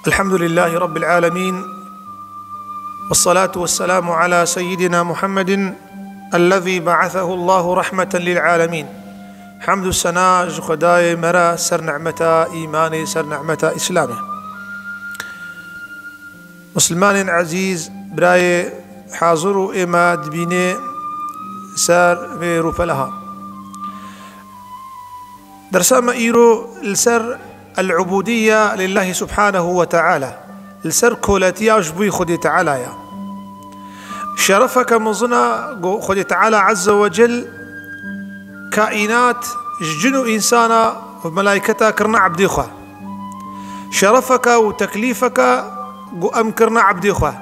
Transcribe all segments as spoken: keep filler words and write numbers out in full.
الحمد لله رب العالمين، والصلاة والسلام على سيدنا محمد الذي بعثه الله رحمة للعالمين. Hemd û sena ji Xwedayê me re ser nîmeta îmanê, ser nîmeta Îslamê. Misilmanên ezîz, birayê hazir û ê me dibînê ser vê rûpeleha. Dersa me îro li ser el-ubudiyye lillahi subhanehu ve teala, li ser koletiya ji bo Xwedê Teala ya. Şerefeke mezin e ku Xwedê Teala Azze ve Cel kaînat ji cin û însana û melayketa kirine ebdê xwe. Şerefeke û teklîfeke ku em kirine ebdê xwe.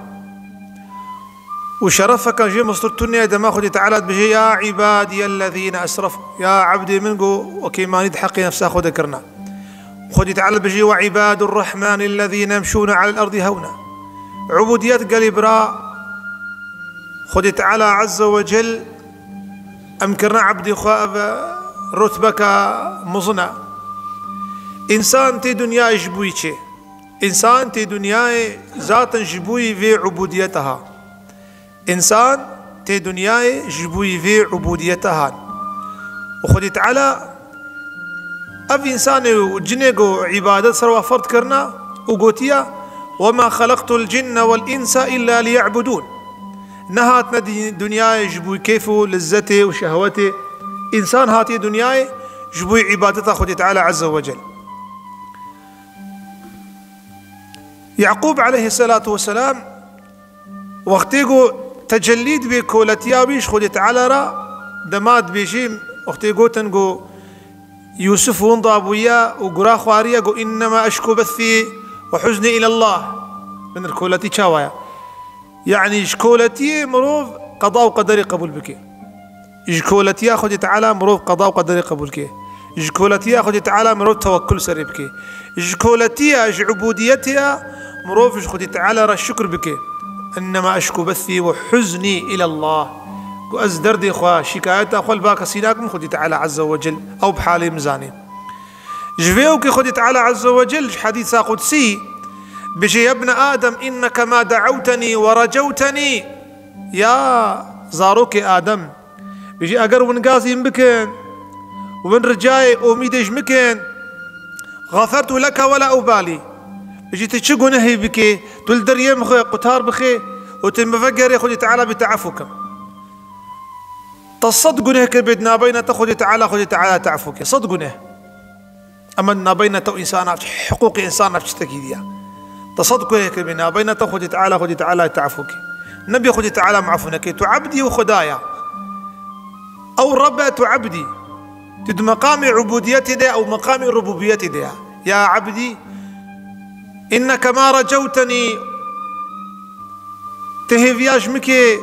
Û şerefeke jê mestur tune ye, dema Xwedê Teala dibêje, "Ya ibadiyellezîne esrefû." Ya ebdê min ku wekî manî di heqê nefsa xwe de kirine. Xwedê Teala dibêje, "Ve ibadurrahmanillezîne yemşûne alel erdî hewna." Ubudiyet gelî bira, Xwedê Teala Azze ve Cel em kirine ebdê xwe, ev rutbeke mezin e. Însan tê dinyayê ji bo çi? Însan tê dinyayê zaten ji bo vê ubudiyete ha. Însan tê dinyayê ji bo vê ubudiyete hat. Û Xwedê Teala ev însanê û cinê ku îbadet ser we ferd kirina û gotiya, "Ve ma xeleqtul cinne vel înse îlla liyebudûn." Nehatine di-, dinyayê ji bo keyf û lezzetê û şehwetê. Însan hatiye dinyayê ji bo îbadeta Xwedê Teala Azze ve Cel. Yaqûb aleyhisselatu vesselam, wextê ku tecellî dibê koletiya wî ji Xwedê Teala re, dema dibêjî, wextê gotin ku Yûsif winda bûye û gura xwariye, ku, "Innema eşku bethî ve huznî ilallah." Binir koletî çawa ye? Yanî ji koletiyê mirov qeda û qederê qebûl bike. Ji koletiya Xwedê Teala mirov qeda û qederê qebûl ke. Ji koletiya Xwedê Teala mirov tewekkul serê bike. Ji koletiya, ji ubudiyetê ya mirov ji Xwedê Teala re şukr bike. "Innema eşku bethî ve huznî ilallah." Ku ez derdê xwe, şikayeta xwe li ba kesî nakim, Xwedê Teala Azze ve Cel ew bi halê min zanê. Ji vê ewkê Xwedê Teala Azze ve Cel ji hedîsa qudsî bêje, "Yebne Adem, inneke ma de'ewtenî ve recewtenî." Ya zarokê Adem, bêje, eger win gazî min bikin, win ricayê, omîdê ji min kin, "Xefertu leke ve la ubalî." Bêje, tu çi gunehê bikê, tu li deriyê min xwe qutar bixê û tu min vegerê, Xwedê Teala bê te efû kim. Te sed guneh kir bê di nabeyna te Xwedê Teala, Xwedê Teala te efû ke. Sed guneh. Ema di nabeyna te û însana, hiqûqê însana çi tiştekî diya. Te sed guneh kir bê nabeyna te Xwedê Teala, Xwedê Teala te efû ke. Nebê Xwedê Teala me efû neke. Tu ebdî û Xwedaya. Ew Reb e, tu ebdî. Tu di meqamê ubudiyetê de ew meqamê rububiyetê de ya. Ya ebdî, inneke ma recewtenî, tu hêviya ji min kê,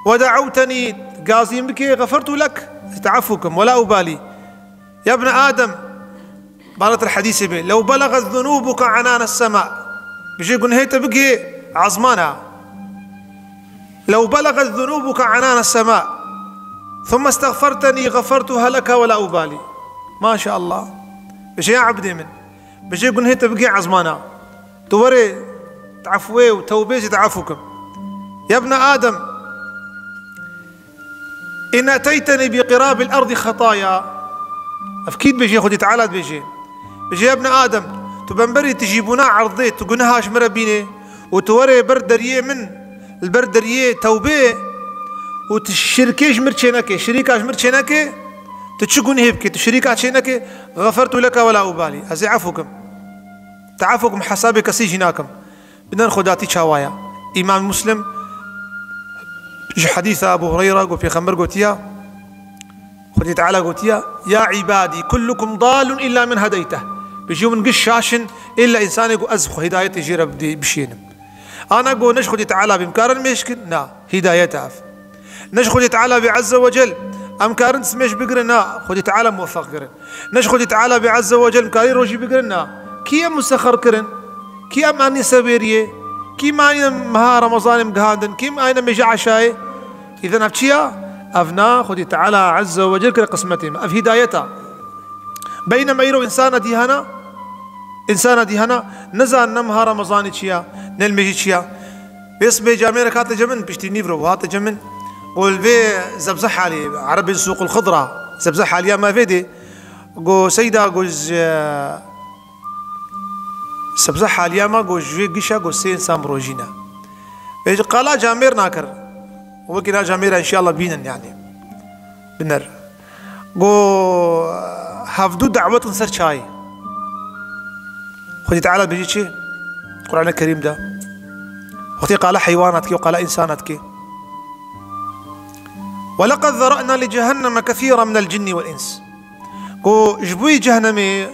ve de'ewtenî, gazî min bikê, xefertu lek, ez te efû kim, wela ubalî. Ya bne Adem, balatir hedîsê bê, lew beleget zunûbuke enane sema. Bêje gunehê te bigê ezmana. Lew beleget zunûbuke enane sema. Thumme istexfertenî xefertuha leke wela ubalî. Maşallah. Bêje ya ebdê min. Bêje gunehê te bigê ezmana. Tu were, te efû wê û tewbê jî te efû kim. Ya bne Adem, in eteytenî bi qirabil erdî xetaya. Ev kî dibêje, Xwedê Teala dibêje. Bêje, ya bne Adem, tu bemberî tijîbûna erdê, tu guneha ji min re bînê û tu were ber deriyê min, li ber deriyê tewbê û tu şirkê ji min çêneke, şirîka ji min çêneke, tu çi gunehê bikê, tu şirîka çêneke, xefertu leke wela ubalî. Ez ê efû kim. Te efû kim, hesabê kesî jî nakim. Bidin xwedatî çawa ye. Îmam Muslim ji hedîsa Abu Hureyra got, Pêxember gotiya, Xwedê Teala gotiya, "Ya îbadî, kullukum dalun illa men hedeyteh." Bêjî, hûn giş şaş in, illa însanê ku ez xwe hidayetê jê re bidê-, bişênim. Ana got, ne ji Xwedê Teala bê, em karin mêj kin? Na, hidayet ev. Ne ji Xwedê Teala bê Azze ve Cel, em karin smêj bigirin? Na, Xwedê Teala muwefeq kirin. Ne ji Xwedê Teala bê Azze ve Cel, em karî rojî bigirin? Na. Kî em musexer kirin? Kî em anî ser bêriyê? Kî em anî meha Remezanê em gihandin? Kî em anî mêje eşayê? Îden ev çi ya? Ev na Xwedê Teala Azze ve Cel kire qismetê me. Ev hidayet a. Beynema îro însana dîhana, Însana dî hena, nizanin ne meha Remezanê çi ya, ne nimêjî çi ya. Vê sibê camêrek hate cem min, piştî nîvro hate cem min. Go li vê Zebzehaliyê, Erebên Sûqul Xidra, Zebzehaliya me vê dê. Go Seyda, go ji Zebzehaliya me, go ji vê gişa, go sê însan bi rojî ne. Vê jî qala camêr nakir. Wekî na camêra înşallah bînin yani. Biner. Go hevdu dawet in ser çayê. Xwedî Teala bêjî çi? Qur'anê Kerîm de. Wextê qala heywanat kê û qala însanat kê. ولقد ذرأنا لجهنم كثيرا من الجن والإنس. Go ji bo yê cehenemê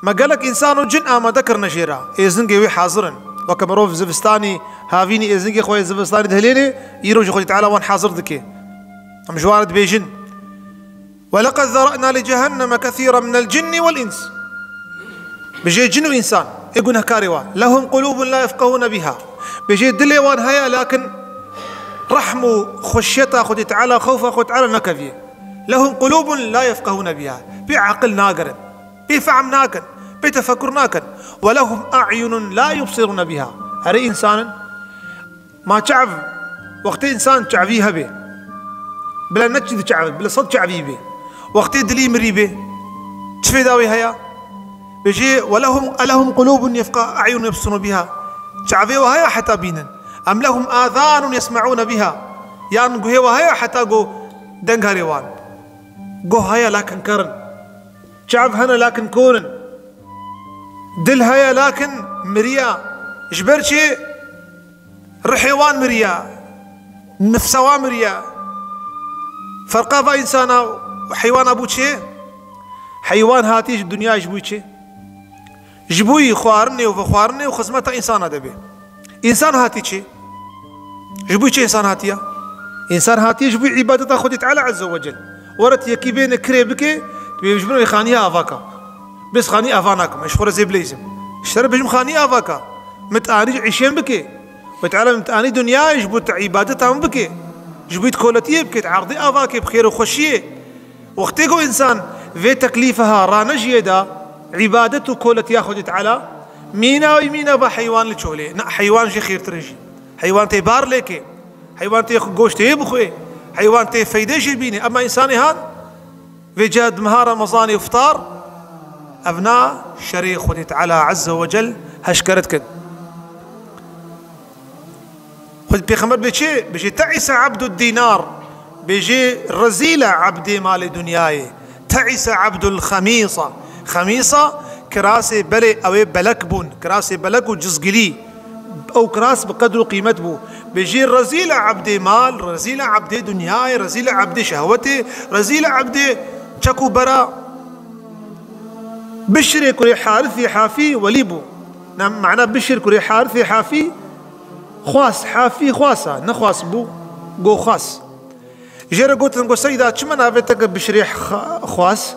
me gelek însan û cin amade kirine jê re. Êzingê wê hazir in. Weke mirov zivistanî havînî êzingê xwe yê zivistanî dihilênê, îro jî Xwedî Teala wan hazir dike. Em ji wan re dibêjin. ولقد ذرأنا لجهنم كثيرا من الجن والإنس. Bêjê cin û însan, ê gunehkarê wa. لهم قلوب لا يفقهون بها. Bêjê dilê wan heye, lakin rehm û xweşiyeta Xwedê Teala, xewfa Xwedê Teala nekeviye. لهم قلوب لا يفقهون بها. Pê aqil nagerin. Pê fehm nakin. Pê tefekkur nakin. ولهم أعين لا يبصرون بها. Erê însan in. Ma çav, wextê însan çavî hebe, bila ne çi diçavit, bila sed çavî be. Wextê dilî mirî be, çi fêda wê heye? Bêjê, ولهم، ألهم قلوب يفقه، أعين يبصرون بها. Çavê we heye heta bînin. أم لهم آذان يسمعون بها. Yan guhê we heye heta go deng herê wan. Guh heye lakin ker in. Çav hene lakin kor in. Dil heye lakin miriya. Ji ber çi? Rihê wan miriya, nifsa wan miriya. Ferqa va însana û heywana bû çi? Heywan hatiye ji dinyayê ji bo çi? Ji bo yî xwarinê û vexwarinê û xizmeta însana de bê. Însan hatiye çi? Ji bo çi însan hatiye? Însan hatiye ji bo îbadeta Xwedê Teala Azze ve Cel. Were tu yekî bêne kirê bike, tu bê ji bin wê xaniya avaka. Bes xanî ava nakim, ez ji xwe re zê bileyzim. Ji te re bêjim xanî avaka. Min tu anî ji îşên bike. Xwedê Teala min tu anî dinyayê ji bo tu îbadeta min bike. Ji bo tu koletiyê bike, tu erdê avakê bi xêr û xweşiyê. Wextê ku însan vê teklîfeha ranejiyê de, îbadet û koletiya Xwedê Teala, mîna wî mîna va heywan li çolê. Na, heywan jê xêrtir e jî. Heywan tê bar lêkê. Heywan tê xwe goştê bixwê. Heywan tê feyde jê bînê. Ema însanê han, vê ca di meha Remezanê iftar, evna şerê Xwedê Teala Azze ve Cel heşkere dikin. Xwedê Pêxember bê çi? Bêjê, "Te'ise abdud dinar." Bêjê, "Rezîl e abdê malê dinyayê." "Te'ise abdul xemîsa." Xemîsa, kirasê belê ew ê belek bûn. Kirasê belek û cizgilî. Ew kiras bi qedr û qîmet bû. Bêjê, "Rezîl e abdê mal, rezîl e abdê dinyayê, rezîl e abdê şehwetê, rezîl e abdê çek û bera." Bişirê kurê Harithê Hafî welî bû. Na mana Bişir kurê Harithê Hafî xwas, Hafî xwasa, nexwas bû, go xwas. Jê re gotin, go, "Seyda, çima navê te ke Bişirê Xa-, Xwas?"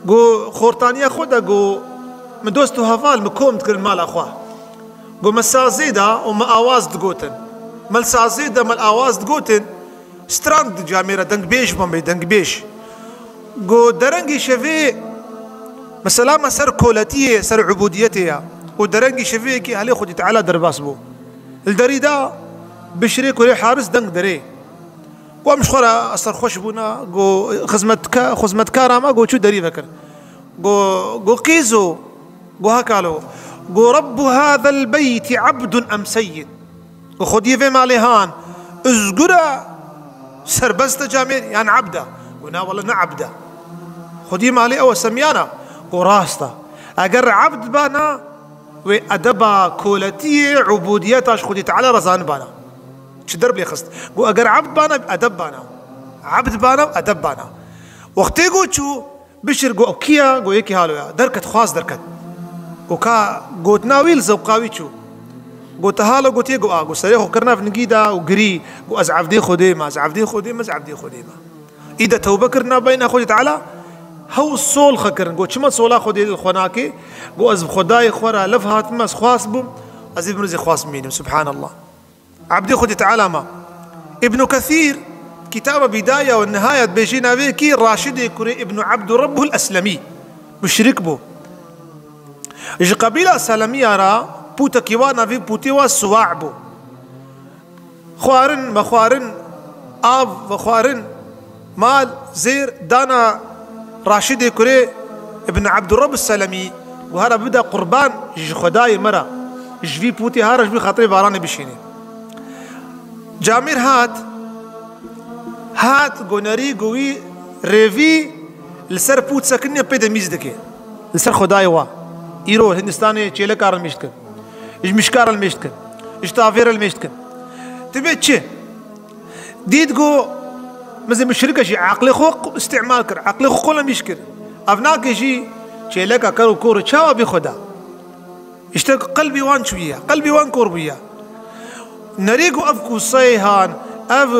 Go, xortaniya xwe de, go, "Min dost û heval min kom dikirin mala xwe." Go, "Me sazê de û me awaz digotin." Me li sazê de, me li awaz digotin. Stran di camêra dengbêj bûm bê, dengbêj. Go derengê şevê, mesela me ser koletiyê, ser ubudiyetê ya. Û derengê şevê yekê helê Xwedî Teala derbas bû. Li derî da Bişirê kurê Haris deng derê. Go em ji xwe re serxweş bûna, go xizmetka-, xizmetkara me go çû derî vekir. Go, go qîzo, go ha kalo. Go, "Rabbu hâzel beyti abdun em seyyid?" Go, "Xwediyê vê malê han, izgur e, serbest e camêr, yan abd e?" Go, "Na wele ne abd e. Xwediyê malê ew e, semiyana." Go, "Rast e. Eger abd bana, wê edeba koletiyê, ubudiyeta ji Xwedî Teala re zanibana." Çi derb lê xist? Go, "Eger abd bana, edeb bana. Abd bana, edeb bana." Wextê go çû, Bişir go, "Ew kî ye?" Go, "Yekî halo ya." Derket, xwas derket. Go, "Ka gotina wî li zewqa wî çû." Go, "Te halo gotiye?" Go, "A." Go, serê xwe kirina vingî da û girî. Go, "Ez evdê Xwedê me, ez evdê Xwedê me, ez evdê Xwedê me." Î de tewbe kirina beyna Xwedê Teala, hew sol xwe kirin. Go, "Çima sola Xwedê li xwe nakê?" Go, "Ez bi Xwedayê xwe re lev hatime, ez xwas bûm, ez ê bimrim ez ê xwas bimînim." Subhanallah. Ebdê Xwedê Teala ma. Îbnû Kesîr, kitaba Bidaya ve Nihaya dibêjê navê kî Raşidê kurê Îbnû Ebdû Rebbûl Eslemî. Muşrik bû. Ji qebîla Selemiya re pûtekî wa navê pûtê wa Siwa bû. Xwarin, vexwarin, av, vexwarin, mal, zêr dana Raşidê kurê Ibn Abdurrab Selemî, got, hera bide qurban ji Xwedayê me re, ji vî pûtê hera ji vî xatirê baranê bişînê. Camêr hat, hat, got, nerî, got, wî rêvî li ser pût sekinî pê de mîz dike. Li ser Xwedayê wa. Îro Hindistanê çêleka re mîz dikin. Ji mişka re mîz dikin. Ji tavê re mîz dikin. Ti bê çi? Dît got, mizin muşrik e jî, eqlê xwe îstîmal kir, eqlê xwe qol mîz kir. Ev nake jî çêleka ker û kor çawa bê Xweda? Îşte qelbê wan çûye, qelbê wan kor bûye. Nerî got ev kûseyê han, ev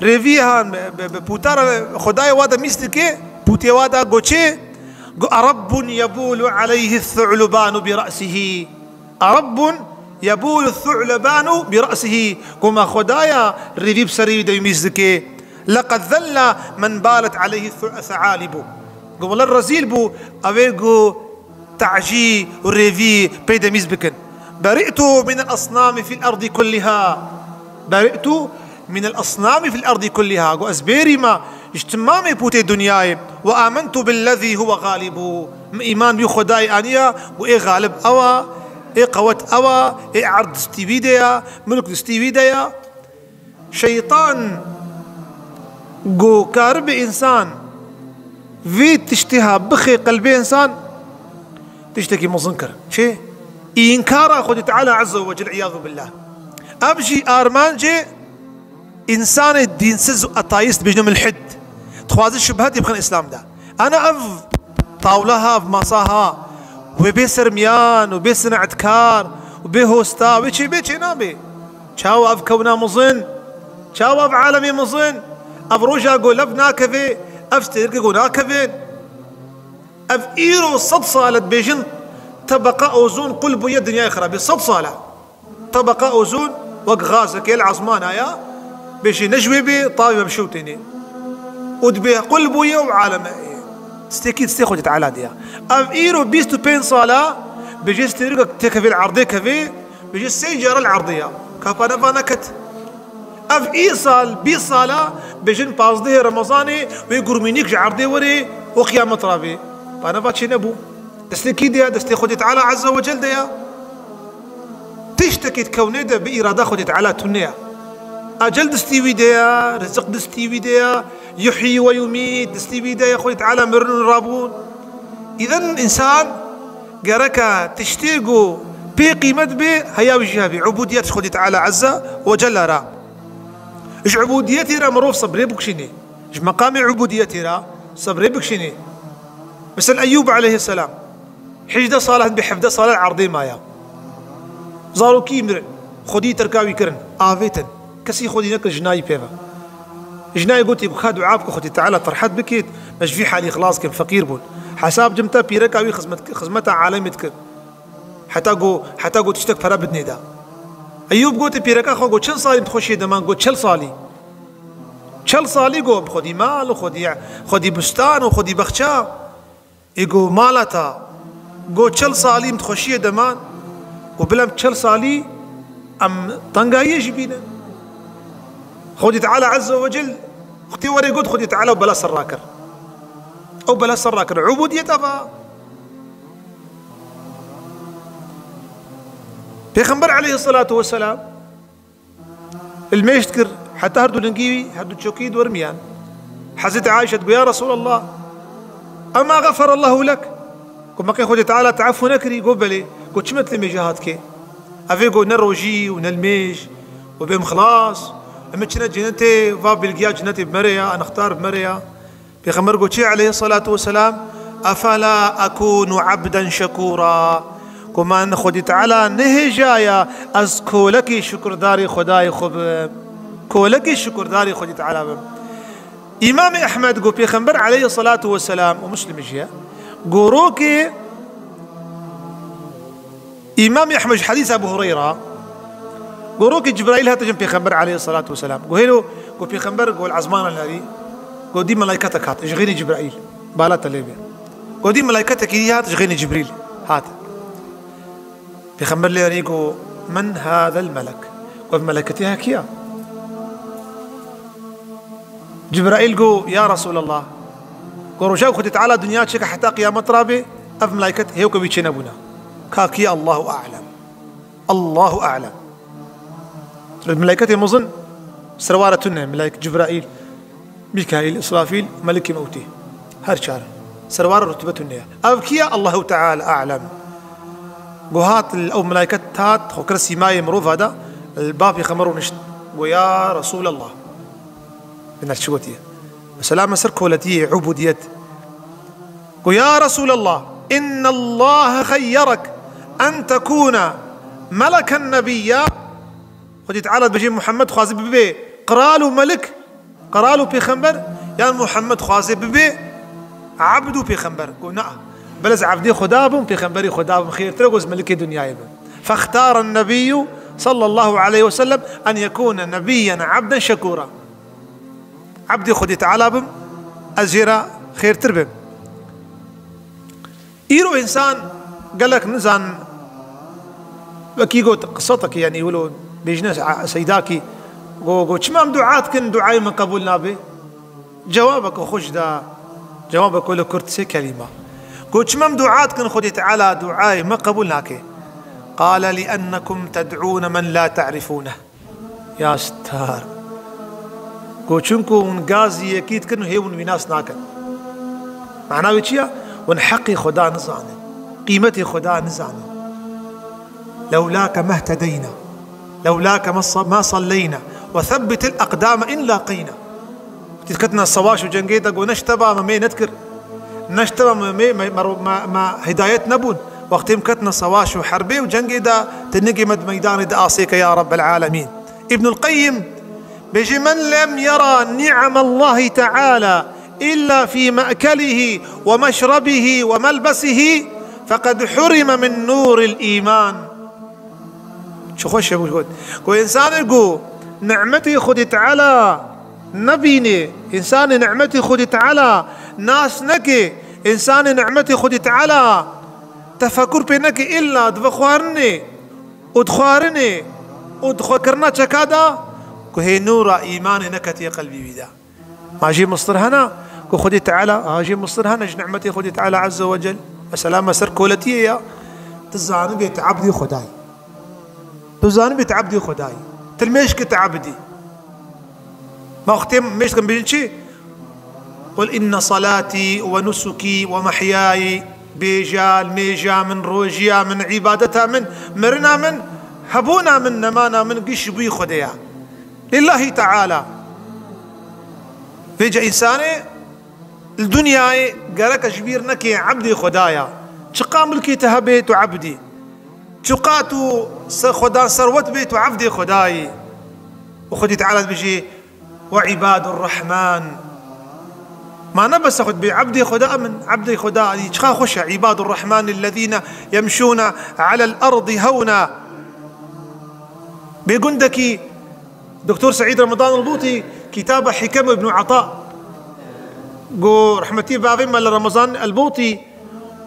rêvî han, bi, bi, bi pûtara Xwedayê wa de mîz dike, pûtê wa de got çi? Got, "Erebbun yebûlu aleyhi thu'lubanu bi re'sihî." Erebbun yebûlu thu'lubanu bi re'sihî. Got, "Me Xwedaya rêvî bi serê wî de mîz dike." "Leqed zella men balet aleyhi thu-, thalibu." Got, "Wele rezîl bû, ew ê got tacî û rêvî pê de mîz bikin." "Beri'tu min el-asnami fil ardi kulliha." "Beri'tu min el-asnami fil ardi kulliha." Got, "Ez bêrî me ji timamê pûtê dinyayê. Ve amentu billezî huve galibu." Min îman bi Xwedayê aniya, got, ê galib ew e, ê qewet ew e, ê erd distî wî de ye, mulk distî wî de ye. Şeytan got, karibe însan vî tiştê ha bixê qelbê însan, tiştekî mezin kir. Çi? Înkara Xwedê Teala Azze ve Celle, îyâzu billah. Ev jî armancê însanê dînsiz û ateîst, bêjin mulhid. Dixwazin şubhetê bixin Îslam de. Ana ev tawla ha, ev masa ha, wê bê sermiyan û bê sinetkar û bê hosta, wê çê bê çê nabe. Çawa ev kewna mizin? Çawa ev alemê mizin? Ev roja ku lev nakeve, ev stêrke ku nakevin. Ev îro sed sal e dibêjin tebeqa ozon qul bûye, dinyayê xirabê. Sed sal e. Tebeqa ozon wek gazekê li ezmana ya, bêjê ne ji wê bê, tavê me bişewtênê. Û dibê qul bûye û aleme. Stêkî distê Xwedê Teala diya. Ev îro bîst û pênc sal e, bêjê stêrke têkevê li erdê kevê, bêjê sê cara li erdê ya. Ka paneva neket. Ev îsal, bîst sal e, bêjin pazdehê Remezanê wê gurmînîk ji erdê werê û qiyamet rabê. Paneva çê nebû. Destê kî de ye? Destê Xwedê Teala Azze ve Celle de ye. Tiştekî di kewnê de bi îrada Xwedê Teala tune ye. Ecel destî wî de ye, riziq destî wî de ye, yuhyi ve yumît destî wî de ye, Xwedê Teala mirin û rabûn. Îden însan gereke tiştê ku pê qîmet bê, heya wî jî hebê. Ubudiyet ji Xwedê Teala Azze ve Celle re. Ji ubudiyetê re mirov sebrê bikişînê. Ji meqamê ubudiyetê re sebrê bikişînê. Mesela Eyyûb aleyhisselam, hejdeh sala, hin bê hevdeh sala li erdê maya. Zarokî mirin, xwedî terka wî kirin, avêtin. Kesî xwedî nekir jinayî pê ve. Jinayê gotî ku ka dua bike Xwedî Teala te rehet bikêt, me ji vî halî xilas kin, feqîr bûn. Hesab cim te pîreka wî xizmet, xizmeta alemê dikir. Heta ku, heta ku tiştek pere bidinê de. Eyyûb gotê pîreka xwe, got, "Çend salî min xweşiyê deman?" Got, "Çel salî." Çel salî got, "Xwedî mal, xwedî, xwedî bustan û xwedî bexça." Ê got, "Mala ta." Got, "Çel salî min xweşiyê deman." Got, "Bila em çel salî em tengayiyê jî bîne." Xwedî Teala Azze ve Cel, xwedî werê got, Xwedî Teala bela ser rakir. Ew bela ser rakir. Ubudiyet eva. Pêxember aleyhissalatu vesselam li mêj dikir, heta her du lingî wî, her du çokî di wir miyan. Hezretî Aîşe digot, "Ya Resulallah, ema xeferallahu lek?" Got, "Meqê Xwedê Teala te efû nekirî?" Got, "Belê." Got, "Çima tu li mêjê hat kê?" Evê got, "Ne rojî û ne li mêj û bêm xilas. Em ê çine cennetê, va bilgiya cennetê bi me re ya, anahtar bi me re ya." Pêxember got çi aleyhissalatu vesselam? "Efela ekûnu ebden şekûra." Ku man Xwedî Teala nehêjaya ez kolekî şukurdarî Xwedayê xwe bim. Kolekî şukurdarî Xwedî Teala bim. Îmamê Ehmed got Pêxember aleyhissalatu vesselam û Muslim jî ye. Gorokê Îmamê Ehmed ji hedîsa Ebu Hureyra, gorokê Cibraîl hate cem Pêxember aleyhissalatu vesselam. Go hêlo, go Pêxember go li ezmana nerî, go dî melaîketek hat, ji xênî Cibraîl, bala te lê be. Go dî melaîketekî dî hat, ji xênî Cibrîl hat. Pêxember lê erî got, "Men hâzel melek?" Got, "Ev meleketê he kî ya?" Cibraîl got, "Ya Resûlallah." Got, "Roja Xwedê Teala dinya çêke heta qiyamet rabe, ev meleket hêwke wî çênebûne. Ka kî ye, Allahu a'lem. Allahu a'lem." Meleketê mezin serwara tune, melek Cibraîl, Mîkaîl, Îsrafîl, Melikê Mewtê. Her çar. Serwara rutbe tune ye. Ev kî ye? Allahu Teala a'lem. Got, hat, ew meleket hat, xwe kir sîmayê mirova de, li ba Pêxember rûnişt. Got, "Ya Resûlallah." Biner çi gotiye? Mesela me ser koletiyê, ubudiyet. Got, "Ya Resûlallah, innallaha xeyyerek en tekûne meleken nebiyya." Xwedî Teala dibêje, Muhammed xwaze bibe qral û melik, qral û pêxember, yan Muhammed xwaze bibe ebd û pêxember? Got, "Na. Bel ez ebdê Xweda bim, pêxemberê Xweda bim, xêrtir e ku ez melikê dinyayê bim." Fextara nebiyyu sallallahu aleyhi ve sellem en yekûne nebiyyen ebden şekûra. Ebdê Xwedê Teala bim, ez jê re xêrtir bim. Îro însan gelek nizan, wekî got qisetekî, yanî wilo bêjine seydakî, go, go, "Çima em dua dikin, duayê me qebûl nabe?" Cewabeke xweş da, cewabeke wilo kurt sê kelîma. Go, "Çima em dua dikin, Xwedê Teala duayê me qebûl nake?" Qale, "Liennekum ted'ûne men la ta'rifûneh." Ya star. Got, "Çunku hûn gazî yekî dikin û hê hûn wî nas nakin." Mana wê çi ya? Hûn heqê Xweda nizanin. Qîmetê Xweda nizanin. "Lewlake mehtedeyna. Lewlake ma sa-, ma salleyna. Ve thebbitil aqdame in laqeyna." Wextî diketine sewaş û cengê de, got, "Ne ji te ba me mê nedikir. Ne ji te ba me mê, me, me, me, me hidayet nebûn." Wextê em ketine sewaş û herbê û cengê de, tu nigê me di meydanê de asê ke, ya Rabbel Alemîn. Îbnul Qeyyim bêje, "Men lem yera ni'emallahi Teala illa fî me'kelihî ve meşrebihî ve melbesihî, feqed hurime min nûril îman." Çi xweş e got. Ku însanê ku nimetê Xwedê Teala nebînê, însanê nimetê Xwedê Teala nas neke, însanê nimetê Xwedê Teala tefekur pê neke, îlla di vexwarinê û di xwarinê û di xwekirina çeka de, ku hê nûra îmanê neketiye qelbî wî de. Ma jê mistir hene ku Xwedê Teala, ha jê mistir hene ji nimetê Xwedê Teala Azze ve Cel? Mesela me ser koletiyê ya, tu zanibê tu ebdê Xwedayî. Tu zanibê tu ebdê Xwedayî. Tu li mêşkê tu ebdî. Ma wextê mêşk em bêjin çi? "Qul inne salatî ve nusukî ve mehyayî." Bêje, limêja min, rojiya min, îbadeta min, mirina min, hebûna min, nemana min giş ji bo Xwedê ya. Lillahî Teala. Vêca însanê li dinyayê gereke ji bîr neke ebdê Xwedaya. Çiqa milkê te hebe tu ebdî. Çiqa tu se-, xwedan serwet bê tu ebdê Xwedayî. Û Xwedî Teala dibêje, "Ve îbadur Rehman." Ma ne bes xwe dibê ebdê Xweda min, ebdê Xweda, çiqa xweş e. "Îbadur Rehman ellezîne yemşûne alel erdî hewna." Bê gundekî Doktor Seîd Remadan El-Bûtî kitaba Hikem Ibn Ata. Go rehmetî bavê me li Remezan El-Bûtî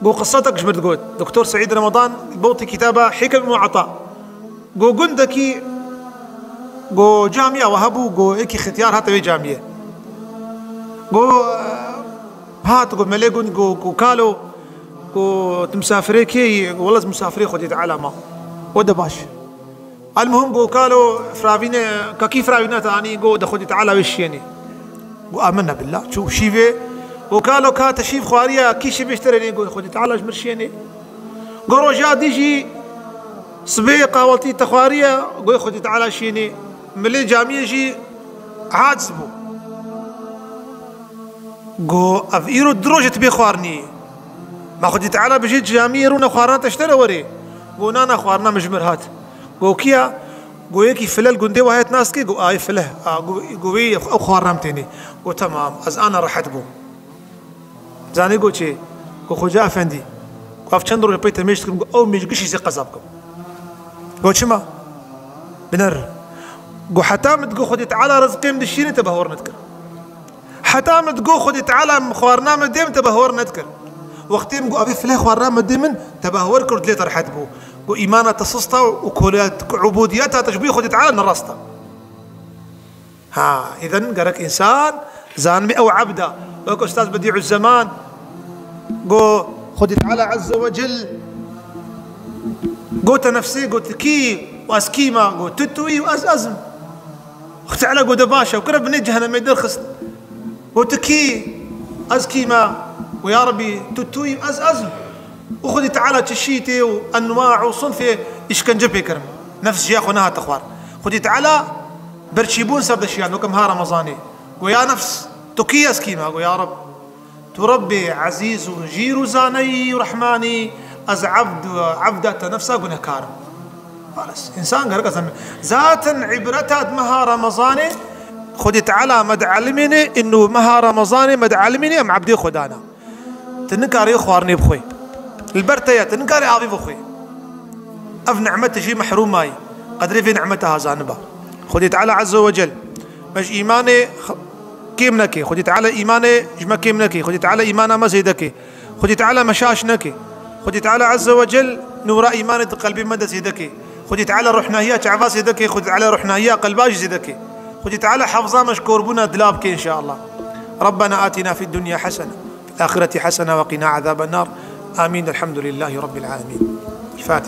go qisetek ji min digot. Doktor Seîd Remadan El-Bûtî kitaba Hikem Ibn Ata. Go gundekî go camiya we hebû, go êkî xetiyar hate wê camiyê. Go, eh, hat, go melê gund, go, go kalo, go tu misafirê kê yî? Go wela ez misafirê Xwedê Teala ma. O de baş. Elmuhim, go kalo firavîne, ka kî firavîne te anî? Go de Xwedî Teala wê şiyênê. Go amine billah, çû şîvê. Go kalo ka te şîv xwariye, kî şîvê ji te re nê? Go Xwedî Teala ji min şiyênê. Go roja dî jî sibê qawaltî te xwariye? Go Xwedî Teala şiyênê. Milê camiyê jî aciz bû. Go ev îro du roj e tu bê xwarinî. Ma Xwedî Teala bijî camiyê rûne xwarina te ji te re werê. Go na na, xwarina min ji mir hat. Go kî ya? Go yekî file li gundê we heye, tu nas dikî? Go ay file. A, go, go wê ew xwarina min tênê. Go temam, ez ana rehet bûm. Zanî go çi? Go Xoca Efendî, go ev çend roj e pey te mêj dikim, go ew mêj gişî zê qeza bikim. Go çima? Biner. Go heta min digo Xwedê Teala rizqê min dişîne, te behwar nedikir. Heta min digo Xwedê Teala xwarina min dê min, te behwar nedikir. Wextê min go evê file xwarina min dê min, te behwar kir, dilê te rehet bû. Ku îmana te sist e û koliyet-, ku ubudiyeta te ji bo Xwedê Teala ne rast e. Ha, îden gerek însan zanibê ew ebd e. Wek Ustaz Bedi'uzzeman got, Xwedê Teala Azze ve Cel gote nefsê, got, "Kî û ez kî me?" Got, "Tu, tu yî û ez, ez im." Xwedê Teala got, "De baş e." Û kire binê cehenemê derxist. Got, "Tu kî? Ez kî me?" Got, "Ya Rebî, tu, tu yî, ez, ez im." Û Xwedê Teala çeşîtê û enwa û sinfê îşkence pê kirin. Nefs jiya xwe nehate xwar. Xwedê Teala berçîbûn ser de şiyan, weke meha Remezanê. Got, "Ya nefs, tu kî, ez kî me?" Got, "Ya Reb, tu Rebbê ezîz û jîr û zaneyî û rehmanî, ez ebd, ebda te nefsa gunehkar im." Xalis, însan gerek ez em. Zaten îbreta di meha Remezanê, Xwedê Teala me dielimîne, îno meha Remezanê me dielimîne, em ebdê Xwedan e. Tu nikarî xwarinê bixwî. Li ber te ye, tu nikarî avî bixwî. Ev nimet jî mehrûm mayî. Qedrê vê nimeta ha zaniba. Xwedê Teala Azze ve Cel me ji îmanê x-, kêm neke. Xwedê Teala îmanê ji me kêm neke. Xwedê Teala îmana me zêde ke. Xwedê Teala me şaş neke. Xwedê Teala Azze ve Cel nûra îmanê di qelbê me de zêde ke. Xwedê Teala ruhnahiya çava zêde ke. Xwedê Teala ruhnahiya qelba jî zêde ke. Xwedê Teala hefza me ji korbûna dila bike înşallah. ربنا آتنا في الدنيا حسنة وفي الآخرة حسنة وقنا عذاب النار. آمين. الحمد لله رب العالمين. الفاتحة.